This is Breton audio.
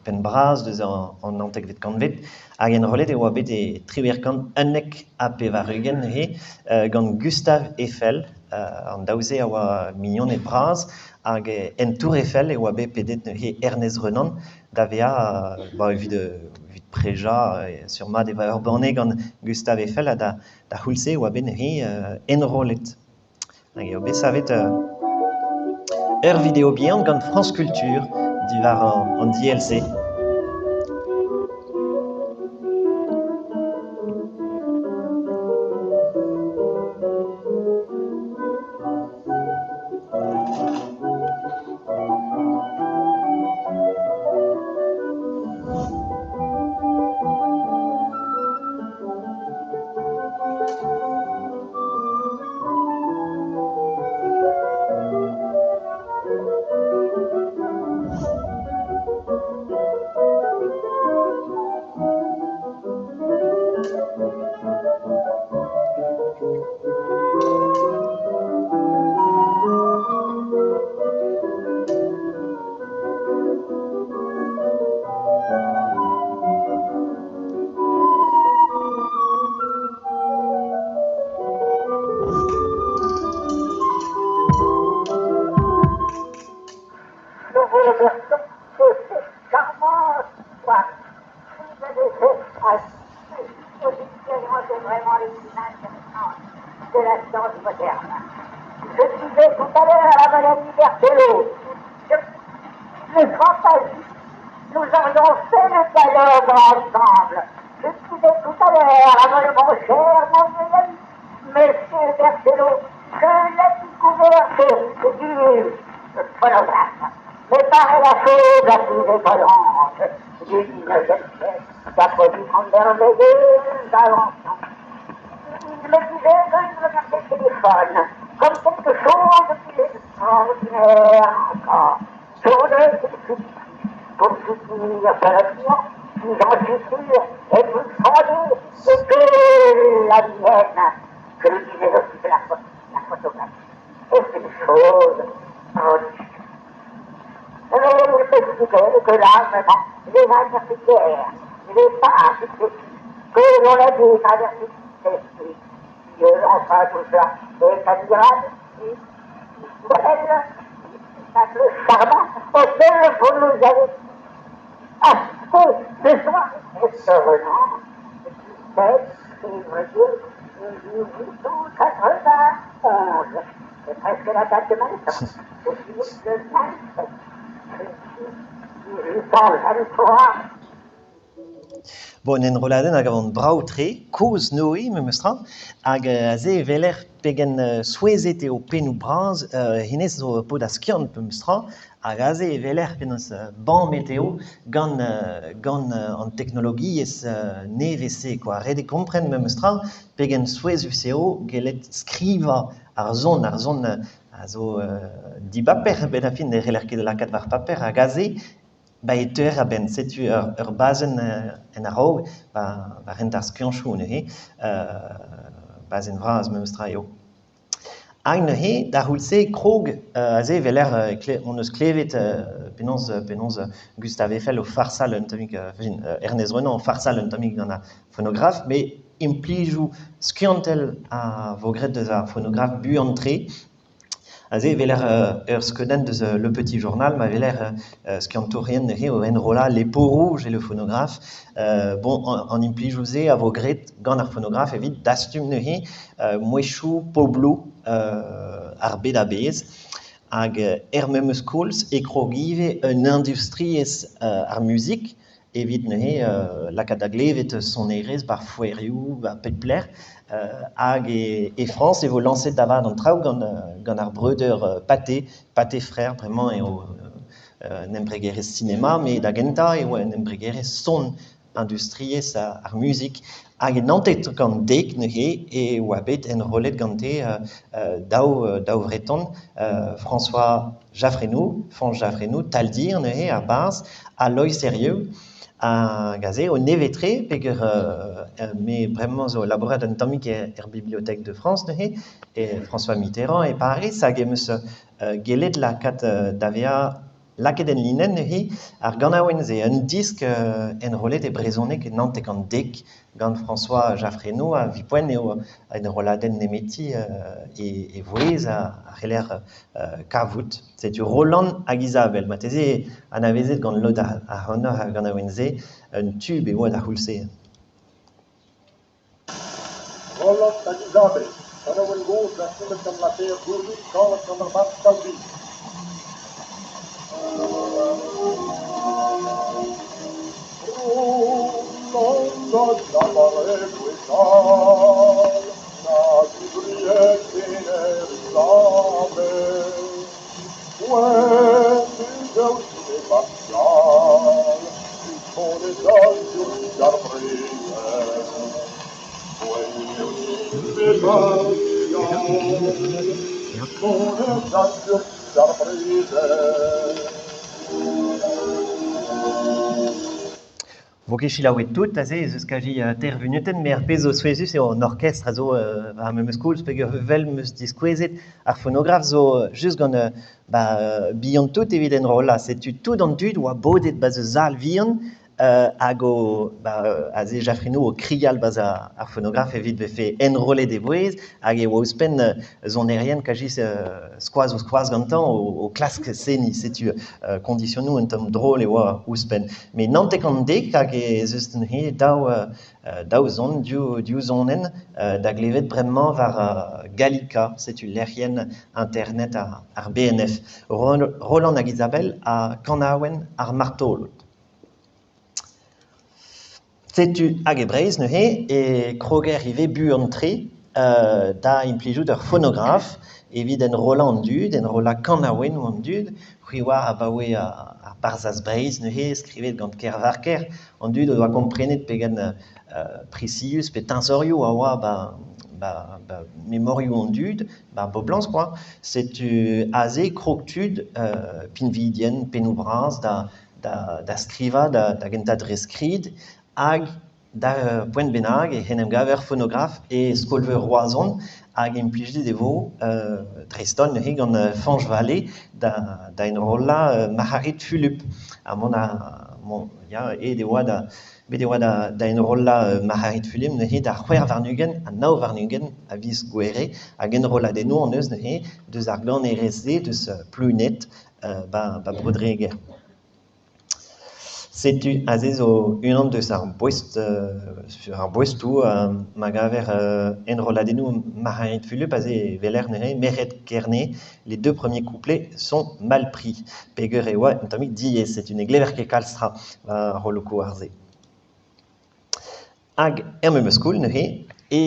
penn bras deus an naontekvet kantved hag enrollet e oa bet e 1891 neuze gant Gustave Eiffel. An daou-se a oa mignoned bras hag en Tour Eiffel e oa bet pedet neuze Ernest Renan da vezañ ba evit evit prejañ sur-mat e oa ur banne gant Gustave Eiffel ha da d'ar c'houlz-se e oa bet neuze enrollet. Hag eo bet savet ur video bihan gant France Culture diwar an DLC. Nous vous remercions de cette charmante soirée. Vous avez fait aux expériences vraiment les plus intéressantes de la science moderne. Je disais tout à l'heure à Madame Berthelot que les fantasies, nous aurions fait le dialogue ensemble. Je disais tout à l'heure à mon cher, mon ami, Monsieur Berthelot, que la découverte du phonographe me paraît la chose la plus étonnante du XIXe siècle, qu'a produit merveilleuses inventions. Il me disait que je regardais le téléphone comme quelque chose de plus extraordinaire encore. Chose pour soutenir sa opinion, qui, j'en suis sûr, est plus fondée que la mienne. Je lui disais aussi que la, la photographie est une chose prodigieuse. Mais il m'expliquait que là, vraiment, les intermédiaires, les pas successifs que l'on a dû traverser, enfin tout cela est admirable, modèle, spectacle charmant auquel vous nous avez assisté ce soir. Et Renan, 17 février 1891, c'est presque la date de ma naissance. Je suis né le 27 février 1823. Bon, un enrolladenn a gavan brav-tre, kozh-Noe memestra, hag aze e weler pegen souezhet eo pennoù bras hennezh zo paotr a skiant memestra, hag aze e weler penaos bammet eo gant gant an teknologiezh nevez-se kwa. Ret eo kompren memestra pegen souezhus eo gellet skrivañ ar son, ar son a zo dibaper a-benn ar fin ne c'heller ket lakaat war paper hag aze ba e teuer a-benn. Setu ur bazenn en a-raok war hent ar skianchoù neuze, bazenn vras memestra eo. Hag neuze, d'ar c'houlz-se, krog aze e weler hon eus klevet penaos penaos Gustave Eiffel o farsal un tammig, enfin Ernest Renan o farsal un tammig gant ar fonograf, met implijoù skiantel a vo graet deus ar fonograf buan-tre. Aze e weler ur skeudenn deus Le Petit Journal ma weler skiantourien neuze o enrollañ Les Peaux Rouges et le phonographe. Bon, an implijoù-se a vo graet gant ar fonograf evit dastum neuze mouezhioù pobloù ar bed a-bezh. Hag er memes koulz e krog ivez un industriezh ar muzik evit neuze lakaat da glevet sonerezh 'bar foerioù, 'ba pep lec'h. Hag e Frañs e vo lañset da vat an traoù gant gant ar breudeur Pathé, Pathé Frères bremañ eo un embregerezh sinema, met da gentañ eo un embregerezh son industriezh ar muzik. Hag e 1910 neuze e oa bet enrollet gante daou daou Vreton, François Jaffrennou, Fañch Jaffrennou, Taldir neuze ar barzh, ha Loeiz Herrieu. Hag aze eo nevez-tre peger me bremañ zo labourat un tammig er Bibliothèque de France neuze, e François Mitterrand e Pariz, hag em eus gellet lakaat da vezañ Lakaet en linenn neuze ar ganaouenn-se, un disk enrollet e brezhoneg e 90 gant François Jaffrennou ha evit poent eo enrolladenn nemeti e vouezh a c'heller kavout. Setu Roland hag Izabel, marteze anavezet gant lod ac'hanoc'h ar ganaouenn-se, un tub e oa d'ar c'houlz-se. Roland hag Izabel, kanaouenn gozh dastumet gant Laper Gourvil kanet gant ar barzh Taldir. Roland a lavare gwechall na zibriet tener Izabel Wenn daoust e Pascal e diouzh ar brezel Wenn e Pascal ar brezel Vo ket selaouet tout aze ez eus kazi teir vunutenn, met ar pezh zo souezhus eo an orkestr a zo war ar memes koulz peogwir 'vel 'm eus diskouezet ar fonograf zo just gant ba bihan-tout evit enrollañ. Setu tout an dud oa bodet 'ba 'z sal vihan hag o ba aze Jaffrino o krial 'barzh ar fonograf evit vefe enrollet e vouezh hag e oa ouzhpenn sonerien kazi skoaz-ouzh-skoaz gantañ o klask seniñ. Setu kondisionoù un tamm drol e oa ouzhpenn. Met 90 hag ez eus neuze daou zon, div zonenn da glevet bremañ war Gallica, setu lec'hienn internet ar BNF. Roland hag Isabelle ha kanaouenn ar martolod. Setu hag e Breizh neuze e kroger ivez buan-tre da implijout ur fonograf evit enrollañ an dud, enrollañ kanaouennoù an dud. C'hwi oar abaoe ar Barzhaz Breizh neuze, skrivet gant Kervarker, an dud o doa komprenet pegen prisius pe teñzorioù a oa ba memorioù an dud, ba boblañs kwa. Setu aze krog tud pinvidien, pennoù bras da skrivañ da gentañ dre skrid hag da ur poent bennak e en em gaver fonograf e skol-veur Roazhon hag implijet e vo dreist-holl neuze gant Fañch Vallée da enrollañ Marc'harid Fulup. Ha mont a mont ya aet e oa da bet e oa da enrollañ Marc'harid Fulup neuze d'ar 26 a viz Gouere hag enrolladennoù hon eus neuze deus ar ganerez-se deus Pluned ba Bro-Dreger. Setu aze zo unan deus ar boest ar boestoù ma gaver enrolladennoù Marc'harid Fulup aze e weler neuze Merc'hed Kerne, les deux premiers couplets sont mal pris. Peger e oa un tammig diaes, setu ne glever ket kalz tra war rolloù-kouar-se. Hag er memes koulz neuze e